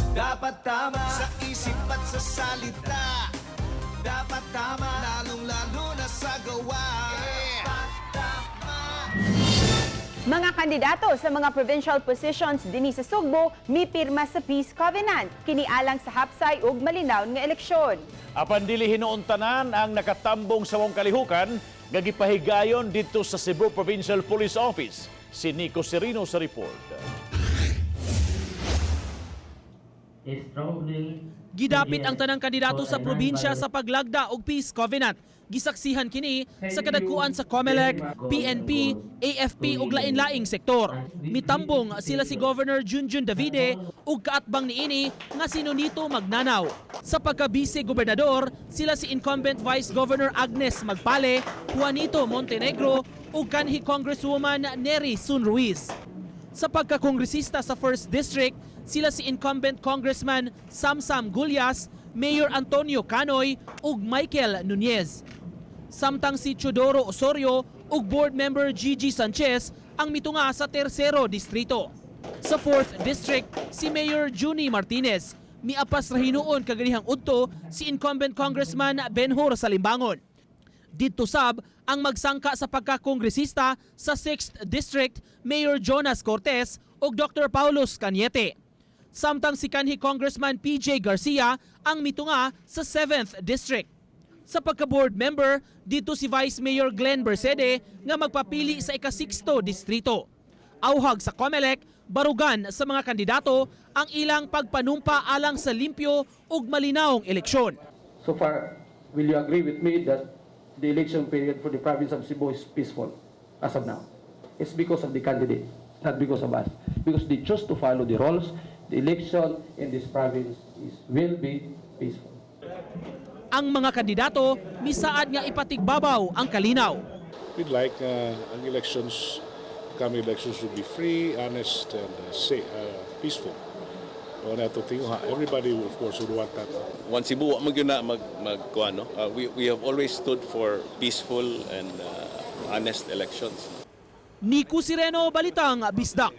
Dapat tama sa isip at sa salita. Dapat tama, lalong lalo na sa gawa. Dapat tama. Mga kandidato sa mga provincial positions dinhi sa Sugbo mipirma sa Peace Covenant kini alang sa hapsay ug malinaw nga eleksyon. Apan dili hinuon tanan ang nakatambong sa mong kalihukan nga gipahigayon didto sa Cebu Provincial Police Office. Si Nico Serino sa report. Gidapit ang tanang kandidato sa probinsya sa paglagda og Peace Covenant. Gisaksihan kini sa kadagkuan sa COMELEC, PNP, AFP ug lain-laing sektor. Mitambong sila si Governor Junjun Davide ug kaatbang niini nga si Nonito Magnanaw. Sa pagka-vice gobernador, sila si incumbent Vice Governor Agnes Magpale, Juanito Montenegro ug kanhi Congresswoman Neri Sun Ruiz. Sa pagkakongresista sa 1st District, sila si incumbent Congressman Samsam Gullas, Mayor Antonio Canoy ug Michael Nunez. Samtang si Teodoro Osorio ug board member Gigi Sanchez ang mitunga sa tersero distrito. Sa 4th District, si Mayor Junie Martinez. Miapas ra hinuon kaganihang udto si incumbent Congressman Benhur Salimbangon. Didto sab ang magsangka sa pagkakongresista sa 6th District, Mayor Jonas Cortez ug Dr. Paulos Cañete. Samtang si kanhi Congressman PJ Garcia ang mitunga sa 7th District. Sa pagka-board member, didto si Vice Mayor Glenn Bercede nga magpapili sa ika-6 distrito. Auhag sa COMELEC, barugan sa mga kandidato ang ilang pagpanumpa alang sa limpyo ug malinawong eleksyon. So far, will you agree with me that the election period for the province of Cebu is peaceful as of now? It's because of the candidate, not because of us. Because they chose to follow the rules, the election in this province will be peaceful. Ang mga kandidato misaad nga ipatigbabaw ang kalinaw. We'd like ang elections, coming elections to be free, honest, and safe, peaceful. O na to tinguha. Everybody, of course, would want that. One Cebu, wa man gyud na mag mag kuan, no? We have always stood for peaceful and honest elections. Nico Sireno, Balitang Bisdak.